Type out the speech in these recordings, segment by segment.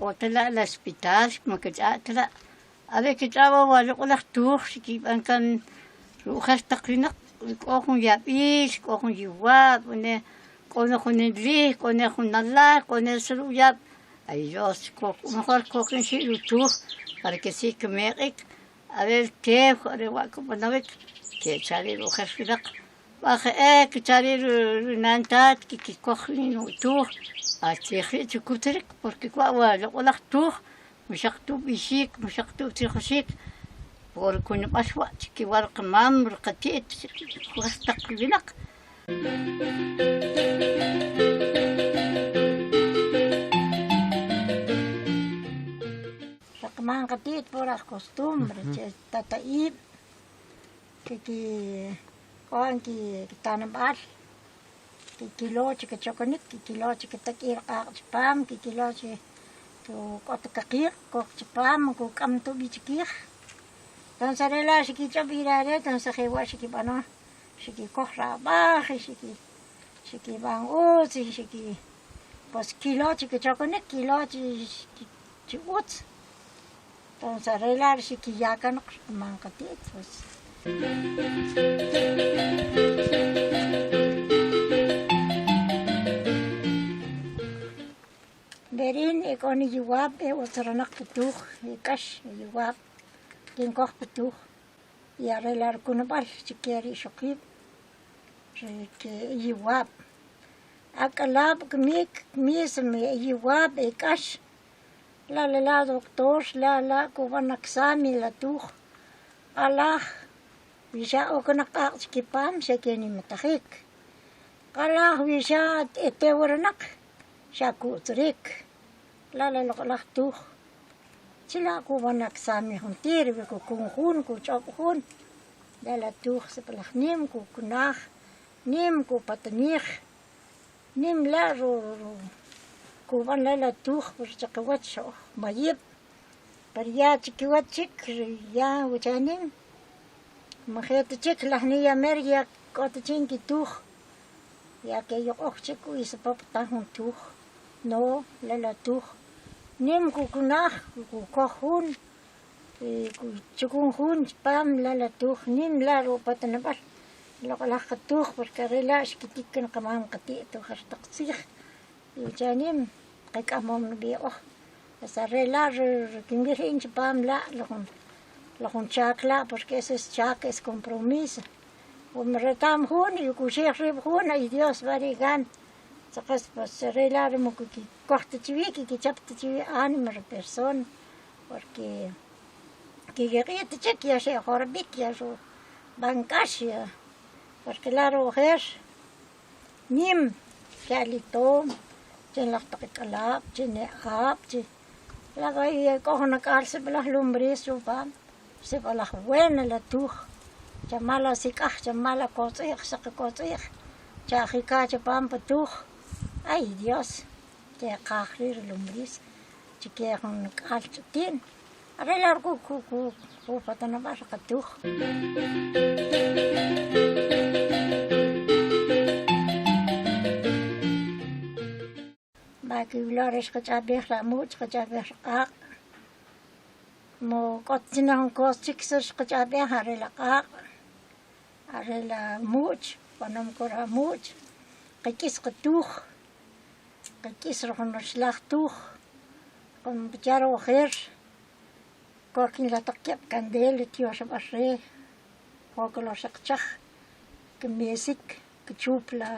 K'o ta la' la hospital man kach'a' ta la', are kach'aw wa loq'laj tuj xkib'an kan ru'jal taq winaq k'o jun yab'il, k'o jun yuwab', pune k'o ne jun lij, k'o ne jun alaj, k'o ne yab', ay Dios mejor kojin chi' tuj para que si kmeq'ik are el tew are wa' kb'anowik kecha' ri' ri ojer winaq b'aje'ek kecha' ri' ri nan tat kikoj tuj qastzij ri' chi kutzik porque wa' wa loq'laj tuj xaq ub'ixik xaq utzijoxik por kunub'al wa' chikiwach ri qamam ri qati't ojer taq winaq. Ri qamam qati't pura costumbre che tata'ib' kikik'on kitanab'al kikilo chi kechokonik kikilo chi ketak'i' ri q'aq' chipam kikilo chi k'o ta kaqiq' kok chipam kuk'am ta ub'i chikij entonces are la' xikich'ob' ri are' entonces jewa' xikib'ano xikikoj ri ab'aj xikib'an utz pues kilo chi kechokonik kilo chi utz entonces are la' xikiya kanoq man qati't pues. Berin e k'o niyuwab' e utz ranaq pi tuj e k'ax yuwab' kinkoj pi tuj y are la' ri kunub'al chike ri ixoqiib' ri ke yuwab', ak'alaab' kimik mismo e yuwab' e k'ax la' la la doctor la' la kub'an examen la tuj q'alaj wi xa oknaq q'aq' chikipaam xa kenimtajik q'alaj wi xa e tewrnaq xa ku'tzirik la' la loq'laj tuj chila' kub'an examen juntir wi kukun jun kuch'ob' jun la' la tuj sib'alaj nim kukunaj nim kupatanij nim la' kub'an la' la tuj chiqawach oj mayib' pero ya chikiwach chik ya wuchanim man je' ta chik laj niya mer ya k'o ta chin kituj ya keyoq'oj chik isopap tan jun tuj no la' la tuj nim kukunaj kukoj jun kuchukun jun chipam la' la tuj nim la' upatanab'al loq'laj qatuj porque are la' xkitik kan qamam qati't ojer taq tziij y chanim qak'amom b'i oj pues are la' kinwil in chipam la' la jun chaak la' porque ese es chaak es compromiso reta'm jun y kuxij riib' jun ay Dios va rigan tzaqas pues are la' kikoj ta chi wii' kikichap ta chi wii' ánimo ri persona porque kikiq'i' ta chik ya xe'jorb'ik ya xub'an k'ax porque la' ri ojer nim che alitom che laj taq ak'alaab' che ne'ab' che k'o jun ak'al sib'alaj lombriz chipaam sib'alaj buena la tuj chamala sik'aj chamala kotz'i'j saq kotz'i'j chajika chipaam pi tuj ay Dios keqaj rii' ri lombriz chike jun ak'al ch'ite'n are' la' kupatanab'al li qatuj. Va kiwilo re xqach'ab'ej la amuch' xqach'ab'ej li q'aq' mo k'ot china jun cosa chik xqach'ab'ej are' la q'aq' are' la much' b'anom con amuch' qak'is qatuj qak'is jun raxlaj tuj como pichar ojer k'o laj taq ki'ab' candela tyoxb'al re k'o lo xaq chaj kimesik kichup la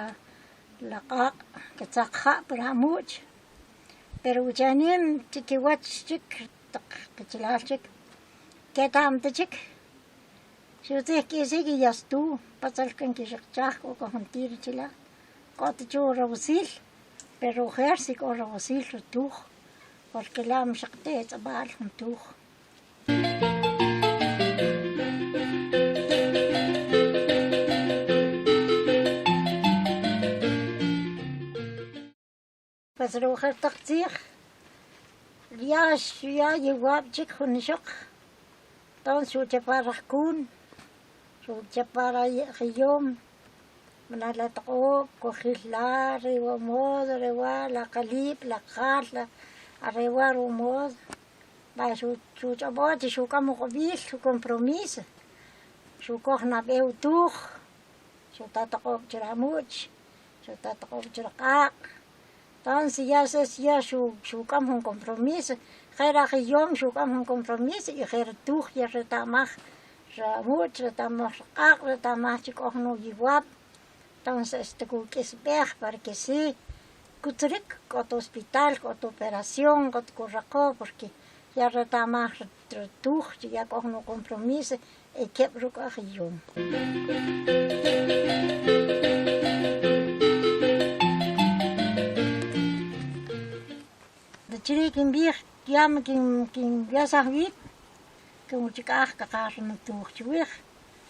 la q'aq' kitzaq ja' pi amuch' pero chanim chikiwach chik taq qachalal chik keta'mta chik xutzij k'isik y ya estuvo patzal kan kixaq chaj k'o juntir chila' k'ot chu rawsil pero ojer si k'o rawsil ri tuj porque la' xaq te' tz'ab'a'l jun tuj. Pues ri ojer taq tziij ya ya yuwab' chik jun ixoq entonces xuchapa' rajkuun xuchapa' riyoom la toq'oob' kujil la' re wa modo re wa la qaliib' la qal la. Are wa' ru modo va xuch'ob'o chi xuk'am uq'ub'il, su compromiso, xukoj nab'e utuj, xuta toq'ob' che ri amuch, xuta toq'ob' che ri q'aq', entonces ya es ya xuk'am jun compromiso, je' ri ajiyom xuk'am jun compromiso y je' ri tuj ya xreta'maj ri amuch, xreta'maj ri q'aq', xreta'maj chi k'o jun uyiwab', entonces este kuk'isb'ej para que si kutzurik k'ot hospital, k'ot operación, k'ot kuraqo porque ya reta'maj ri tuj chi ya k'o jun ucompromiso e keb' ruk' ajiyom. Chiri' kinb'ij ya kinwesaj wib' kinwuchik'aj kaqaj ri nutuj chuwij,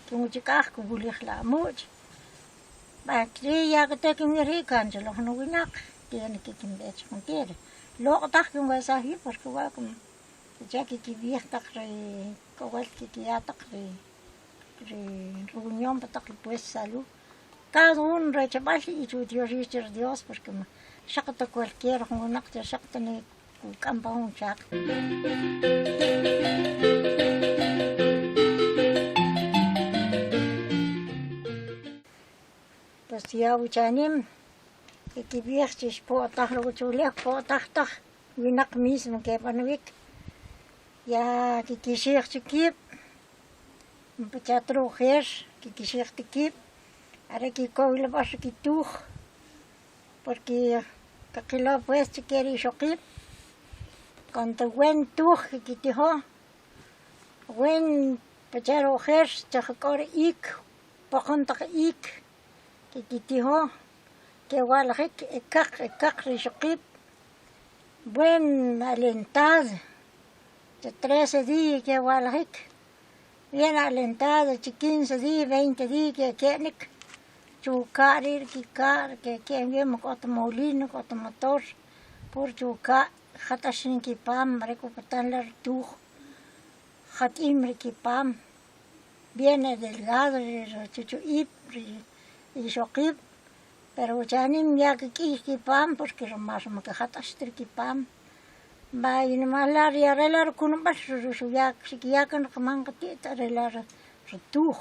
kinwuchik'aj kiwulij la amuch', ri ya k'ate' kinb'ij ri' kanchalaj nuwinaq tiene que kinb'e che juntir, loq' taj kinwesaj wib' porque wa' ya kikib'ij taq ri k'o wel kikiya' taq ri reunión pa taq ri puesto de salud, cada uno rechb'al y chutyoxij che ri Dios porque xaq ta cualquiera jun winaq che xaq ta ne kuk'am pa jun chak. Pues ya wichanim kikib'ij chi xpo'taj ri uwachulew, xpo'taj taj winaq mismo keb'anowik, ya kikixi'j chik kiib', pacha' ojer kikixi'j ta kiib' are kikowilb'al ri kituj porque kaqilo pues chike ri ixoqiib' cuando wen tuj kikitijo, wen pacha' ri ojer k'o ri iik poqon taq iik kikitijo kewa'ljik e kaq e kaq ri ixoqiib' buen alentado che trece días kewa'ljik bien alentado che quince días veinte días keke'nik chuka' ri' kika' keke'n bien man k'ot molino k'ot motor pur chuka' jat'ax nin kipaam are k'u patan la' ri tuj jat'im ri kipaam bien delgado ri chuchu'iib' ri ixoqiib' pero chanim ya kik'iy kipaam porque rumal man kijat'ax ta ri kipaam va y nomas la' are la' ri kunub'al xikiya' kan ri qaman qati't are la' ri tuj.